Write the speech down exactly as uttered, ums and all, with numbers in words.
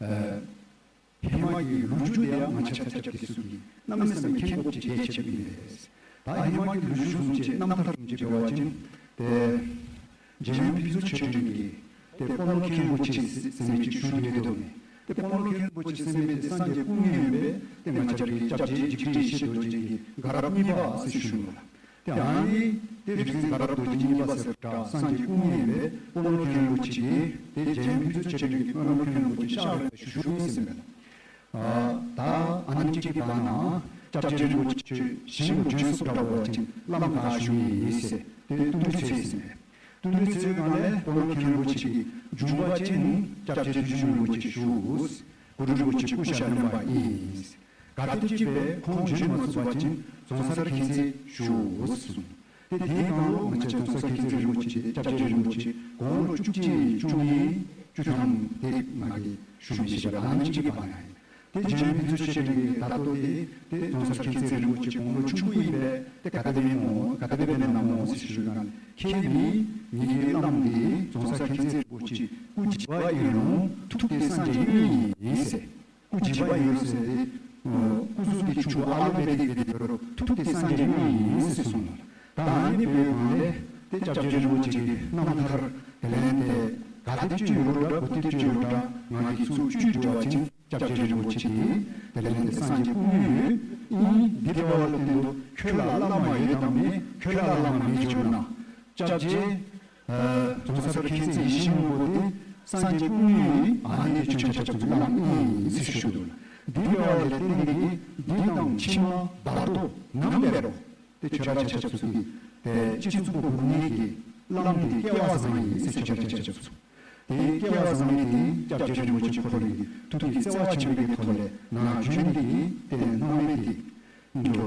ཨ། ཧེ་མ་གི་ལོ་རྒྱུས་དེ་ཡང་ང་ཚོ་ཆ་ཁྱབ་ཀྱི་སུ་གི་གནམ་མེད་ས་མེད་མཁྱེན་དགོས་ཀྱི་གལ་ཆེ་བ་ཡིན་པས། ད་ཧེ་མ་གི་ལོ་རྒྱུས་བཟུང་བྱས་རྣམ་ཐར་བཟུང་བྱས་འབད་བ་ཅིན་དེ། འཇམ་དབྱངས་ཕུན་ཚོགས་ཆོས་སྒྲོན་གྱིས་དེ་དཔོན་སློབ་མཁན་པོ་ཆེ་ཟེར་མི་ཅིག་ཞུ་འདོད་འདུག་ནས། དེ་དཔོན་སློབ་མཁན་པོ་ཆེ་ཟེར་མི་དེ་སངས་རྒྱས་སྐུ་དངོས་ཡིན་པས། དེ་ང་ཅག་གི་སྐྱབས་རྗེ་འཇིགས་བྲལ་ཡེ་ཤེས་རྡོ་རྗེ་གི་དགའ་རབ་གཉིས་པ་ཟེར་ཞུ་ནུས་ལ། དེ་ཨ་ནི་དེ་རིག་འཛིན་དགའ་རབ་རྡོ་རྗེ་གཉིས་པ་ཟེར་བ་འདྲ་སངས་རྒྱས་སྐུ་དངོས་ཡིན་པས། དཔོན་སློབ་མཁན་པོ་ཆེ་གིས་དེ་འཇམ་དབྱངས་ཕུན་ཚོགས་ཆོས་སྒྲོན་གྱི་དཔོན་སློབ་མཁན་པོ་ཆེ་ཕྱག་ལ་ཞུ་ཞུ་མི་ཟིན་པས། ད་ཨ་ནེམ་ཅིག་གི་བར་ན་སྐྱབས་རྗེ་རིན་པོ་ཆེ་ཞིང་དུ་བྱོན་སོང་འདྲ་བ་ཅིག་བླམ་ག་ཞུ་ཡི་ཟེར་དེ་བསྟུན་གྲོས་བྱས་ཟིན་པས། བསྟུན་གྲོས་བྱས་སྒང་ལས་དཔོན་སློབ་མཁན་རིན་པོ་ཆེ་གིས་འབྱུང་བ་ཅན་ནི་སྐྱབས་རྗེ་བདུད་འཇོམས་རིན་པོ་ཆེ་ཞུ། གུ་རུ་རིན་པོ་ཆེ་སྐུ་ཤ་སྟོན་པ་ཡིན། གལ་ཏེ་ཅིག་པས་ཁོང་བྱོན་མ་ཚུགས་པ་ཅིན་རྫོང་སར་མཁྱེན་བརྩེ་ཞུ་གསུངས། དེ་དེའི་སྒང་ལོ་ང་ཚོ་རྫོང་སར་མཁྱེན་བརྩེ་རིན་པོ་ཆེ་དེ་སྐྱབས་རྗེ་རིན་པོ་ཆེ་དགུང་ལོ་བཅུ་གཅིག་བཅུ་གཉིས་བཅུ་ཐམ་དེ་ང་གིས་ཞུ་མི་ཤེས་པ་ཨ་ནེམ་ཅིག་གི་བར་ན་ཡིན། དེ་འཇམ་དབྱངས་ཕུན་ཚོགས་ཆོས་སྒྲོན་གྱིས་ད་ལྟོ་དེ་དེ་རྫོང་སར་མཁྱེན་བརྩེ་རིན་པོ་ཆེ་དགུང་ལོ་ཆུང་ཀུ་ཡིན་པས། དེ་ག་དེ་སྦེ་ཡིན་ནམ་ག་དེ་སྦེ་མེན་ནམ་ཟེར་ཞུ་ན། ཁྱེད་ནི་ངེད་ཀྱི་བླམ་འདི་རྫོང་སར་མཁྱེན་བརྩེ་རིན་པོ་ཆེ་སྐུ་བྱིས་པ་ཡིན་རུང་ཐུགས་དེ་སངས་རྒྱས་དངོས་ཡིན་ཟེར། སྐུ་བྱིས་པ་ཡིན་རུང་ཟེར་ཏེ། སྐུ་གཟུགས་དེ་ཆུང་ཀུ་ཨ་ལོ་བེ་ཏེ་བེ་ཏེ་བེ་རོ་ཐུགས་དེ་སངས་རྒྱས་དངོས་ཡིན་ཟེར་གསུངས་ལ། ད་ཨ་ནི་བེ་གང་ལས་དེ་སྐྱབས་རྗེ་རིན་པོ་ཆེ་གི་རྣམ་ཐར་དེ་ལན་དེ་ག་དེ་བཅུ་ཡོད་འདྲ་གོ་དེ་བཅུ་ཡོད་འདྲ་ང་གིས་ཚུར་བཅུ་འགྲོ་བ་ཅིན་སྐྱབས་རྗེ་རིན་པོ་ཆེ་གི་དེ་ལན་དེ་སངས་རྒྱས་སྐུ་དངོས་ཡོད་ཨིན། འདི་འདྲ་བ་ལ་བརྟེན་དུ་ཁྱོད་ལ་བླ་མ་ཡོད་དམ་མེད། ཁྱོད་ལ་བླ་མ་མེད་གྱུར་ན་སྐྱབས་རྗེ། རྫོང་སར་མཁྱེན་བརྩེ་ཡེ་ཤེས་མགོན་པོ་དེ་སངས་རྒྱས་སྐུ་དངོས་ཨ་ནི་ཁྱོད་ཆ་ཁྱབ་ཚོ་བླམ་ཨིན་ཟེར་ཞུ་འདུག་ལ། འདི་འདྲ་བ་ལ་བརྟེན་ཏེ་འདི་དང་ཕྱི་མ་བར་དོ་ནམ་འབད་རུང་དེ་ཁྱོད་ར་ཆ་ཁྱབ་ཚོ་གི་དེ་སྤྱི་གཙུག་པ་གུར་ནས་ཀྱི་བླམ་དེ་སྐལ་བ་བཟང་ཡིན་ཟེར། ཁྱོད་ར་ཆ་ཁྱབ་ཚོ་དེ་སྐལ་བ་བཟང་ཡིན་དེ་སྐྱབས་རྗེ་རིན་པོ་ཆེ་ཁོ་རའི་ཐུགས་ཀྱི་བརྩེ་བ་ཆེན་པོའི་ཐོག་ལས་ནང་བྱོན་ཏེ་གི་དེ་སྣང་མེད་དེ་འགྲོ།